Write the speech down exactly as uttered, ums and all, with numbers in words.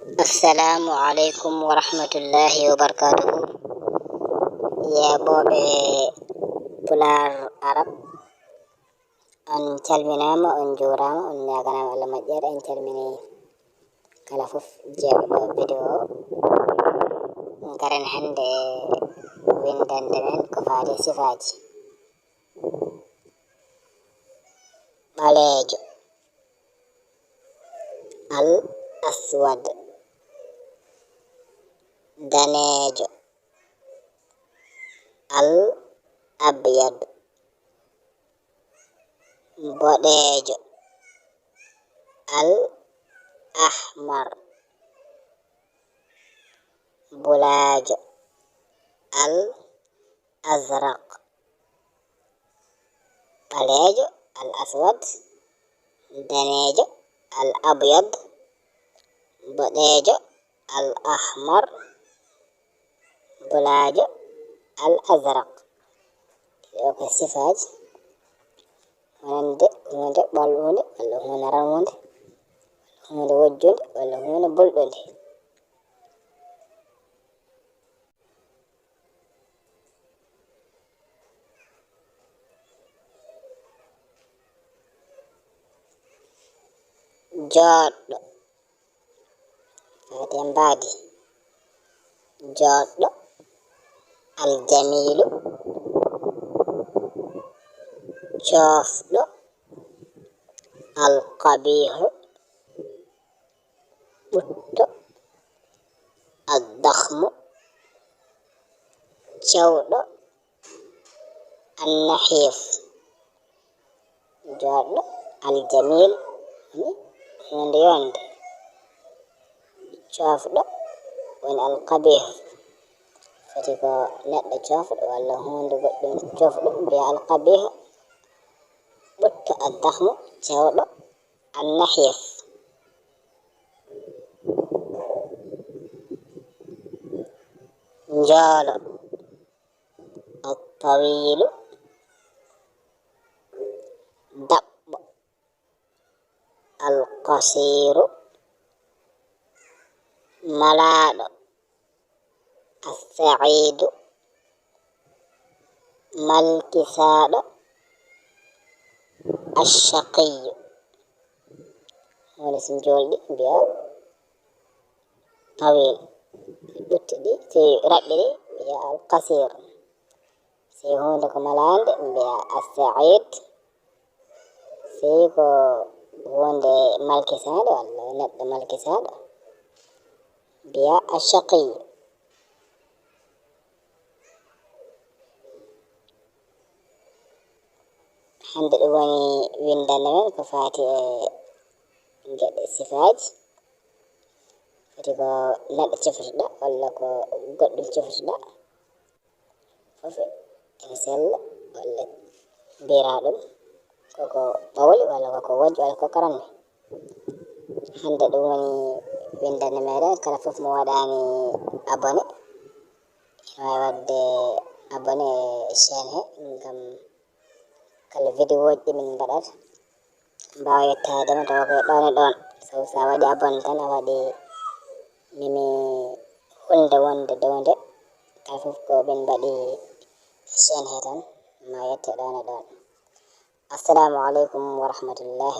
Assalamu aleykum wa rahmatullahi wa barakatuhu. Yeeɓooɓe Pulaar Arab, on calminaama, on njuuraama, on ñaaganaama Allah moƴƴere. En calmini kala fof jeeɓiɗo video o. Ngaren hannde e winndande men ko faati sifaaji. Ɓaleejo, al aswad. Daneejo, al abyad. Boɗeejo, al ahmar. Bulaajo, al azraq. Ɓaleejo, al aswad. Daneejo, al abyad. Boɗeejo, al ahmar. Bulaajo, al azraq. Ɗiɗo ko sifaaji wonande huunde ɓalwunde walla huunde ranwunde, huunde wojjunde walla huunde bulɗunde. Jooɗɗo, faati e mbaadi. Jooɗɗo, aljamiilu. Coofɗo, alqabiihu. Ɓutto, addakhmu. Cewɗo, annahiif. Jooɗɗo, aljamiil, woni huunde yonde. Coofɗo woni alqabiih. Foti ko neɗɗo coofɗo walla huunde goɗɗum coofɗum, mbiya alqabiih. Ɓutto, addakhmu. Cewɗo, annahiif. Njoolo, attawiilu. Daɓɓo, alqasiiru. Malaaɗo, assaiidu. Malkisaaɗo, ashaqiiyu. Woni so njoolɗi mbiya tawiil, ɓuttuɗi, si raɓɓiɗi mbiya alkasiir. Si huunde ko malaande mbiya assaiid. Si ko huunde malkisaande walla neɗɗo malkisaaɗo mbiya ashaqiiyu. Hannde ɗum woni winndande men ko faati e geɗe sifaaji. Foti ko neɗɗo cifruɗa walla ko goɗɗum cifruɗa. Fof ene sella walla mbiyra ɗum koko ɓawli walla koko wojji walla koko ranni. Hannde ɗum woni winndande meɗen. Kala fof mo waɗaani abonné, ene waawi waɗde abonné e chaîne he ngam kala vidéo ji ɗi min mbaɗata mbaawa yettaade ma tawa ko ɗoon e ɗoon. Sabu so a waɗi abonné tan a waɗi mimi hulde wonde dow nde. Kala fof ko min mbaɗi chaîne he tan ma yette ɗoon e ɗoon. Assalamu aleykum wa rahmatullahi.